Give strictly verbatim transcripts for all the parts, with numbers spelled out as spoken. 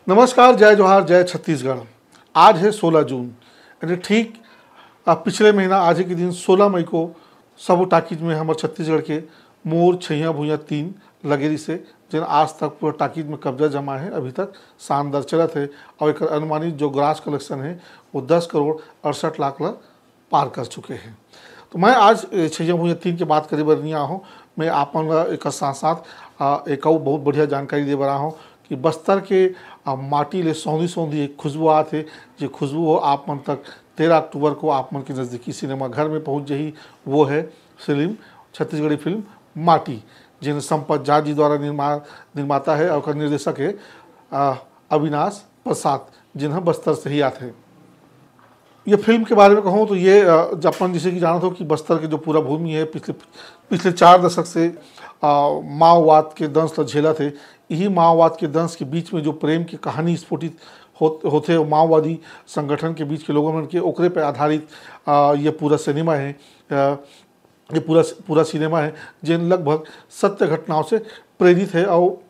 नमस्कार, जय जोहार, जय छत्तीसगढ़। आज है सोलह जून, यानी ठीक, आ, पिछले महीना आज ही के दिन सोलह मई को सब टाकीज में हमर छत्तीसगढ़ के मोर छैया भुइया तीन लगे रिसे, जेन आज तक पूरा टाकीज में कब्जा जमा है, अभी तक शानदार चलत है। और एकर अनुमानित जो ग्रास कलेक्शन है, वो दस करोड़ अड़सठ लाख ला पार कर चुके हैं। तो मैं आज, ए, छैया भुइया तीन के बात करे बर नहीं आया हूँ, मैं आप मन ला एकर साथ साथ, आ, एक अउ बहुत बढ़िया जानकारी दे बर आया हूँ कि बस्तर के, आ, माटी ले सौंधी सौंधी एक खुशबू आत है, जे खुशबू हो आप मन तक तेरह अक्टूबर को आप मन के नज़दीकी सिनेमा घर में पहुँच जाही। वो है फिल्म, छत्तीसगढ़ी फिल्म माटी, जिन संपत झा जी द्वारा निर्माण, निर्माता है और ओकर निर्देशक है, आ, अविनाश प्रसाद, जिन ह बस्तर से ही आथे। ये फिल्म के बारे में कहूँ तो ये, अ, अपन जैसे कि जानत हो कि बस्तर के जो पूरा भूमि है, पिछले, पिछले चार दशक से, अ, माओवाद के दंश ल झेलत है। यही माओवाद के दंश के बीच में जो प्रेम की कहानी स्फोटित होत-, होथे, वो माओवादी संगठन के बीच के लोगों मन के, ओकरे पे आधारित, अ, ये पूरा सिनेमा है। अ, ये पूरा, पूरा सिनेमा है, जेन लगभग सत्य घटनाओं से प्रेरित है। और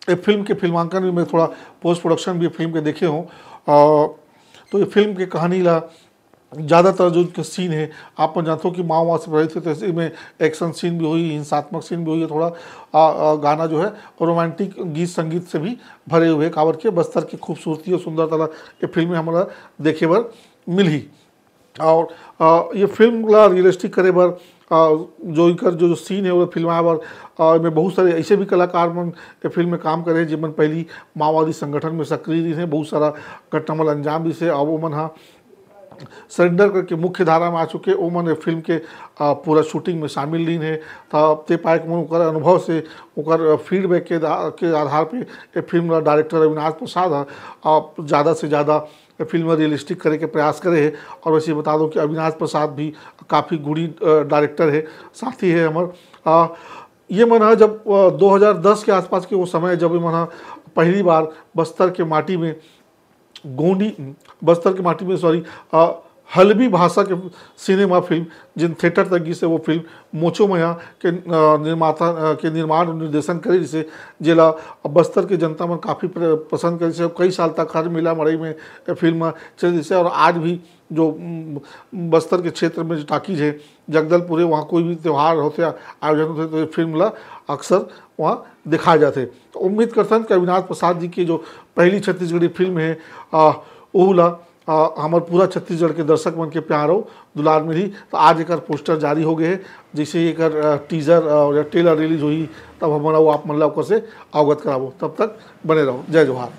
ये फिल्म के फिल्मांकन भी, मैं थोड़ा पोस्ट प्रोडक्शन भी फिल्म के देखे हूँ। अ, तो ये फिल्म के कहानी ला ज़्यादातर जो इनके सीन है, आप मन जानते हो कि माओवाद से प्रभावित है, तो इसमें एक्शन सीन भी होही, हिंसात्मक सीन भी होही, थोड़ा, आ, आ, गाना जो है, रोमांटिक गीत संगीत से भी भरे हुए, काबर के बस्तर की खूबसूरती और सुंदरता ला ये फिल्म में हमरा देखे बर मिलही। और, आ, ये फिल्म ला रियलिस्टिक करे बर, आ, जो इकर जो, जो सीन है, वो फिल्माए बर, आ, में बहुत सारे ऐसे भी कलाकार मन ये फिल्म में काम करे, जेमन पहली माओवादी संगठन में सक्रिय रहिस हे, बहुत सारा घटना मन अंजाम दिस हे, और वो मन हा सरेंडर करके मुख्य धारा में आ चुके, वो मन ये फिल्म के, आ, पूरा शूटिंग में शामिल रहिन हे। त ते पाए के मन ओकर अनुभव से, ओकर फीडबैक के दा-, के आधार पे ये फिल्म ला डायरेक्टर अविनाश प्रसाद हा, आ, ज़्यादा से ज़्यादा ये फिल्म रियलिस्टिक करे के प्रयास करे हे। और वैसे बता दो कि अविनाश प्रसाद भी काफ़ी गुणी, अ, डायरेक्टर है, साथी है हमर। आ, ये मन ह जब, अ, दो हज़ार दस के आसपास के वो समय, जब ये मन ह पहली बार बस्तर के माटी में गोंडी, बस्तर के माटी में, सॉरी, अ, हल्बी भाषा के सिनेमा फिल्म, जिन थिएटर तक गिस हे, वो फिल्म मोचो मया के, अ, निर्माता, अ, के निर्माण और निर्देशन करे, जिसे जेला बस्तर के जनता मन काफ़ी प्र-, पसंद करे, जिसे कई साल तक हर मेला मड़ई में ये फिल्म चले, जिसे, और आज भी जो, उम, बस्तर के क्षेत्र में जो टाकीज है, जगदलपुर है, वहाँ कोई भी त्यौहार होथे, आयोजन होथे, तो ये फिल्म ला अक्सर वहाँ दिखाए जाथे। तो उम्मीद करथन कि अविनाश प्रसाद जी की जो पहली छत्तीसगढ़ी फिल्म है, आ, ओहू ला, आ, हमर पूरा छत्तीसगढ़ के दर्शक मन के प्यार हो, दुलार मिलही। तो आज एकर पोस्टर जारी हो गए है, जैसे ही एकर, आ, टीजर, आ, या ट्रेलर रिलीज होही, तब हमन अउ आप मन ला ओकर से अवगत कराबो। तब तक बने रहो, जय जोहार।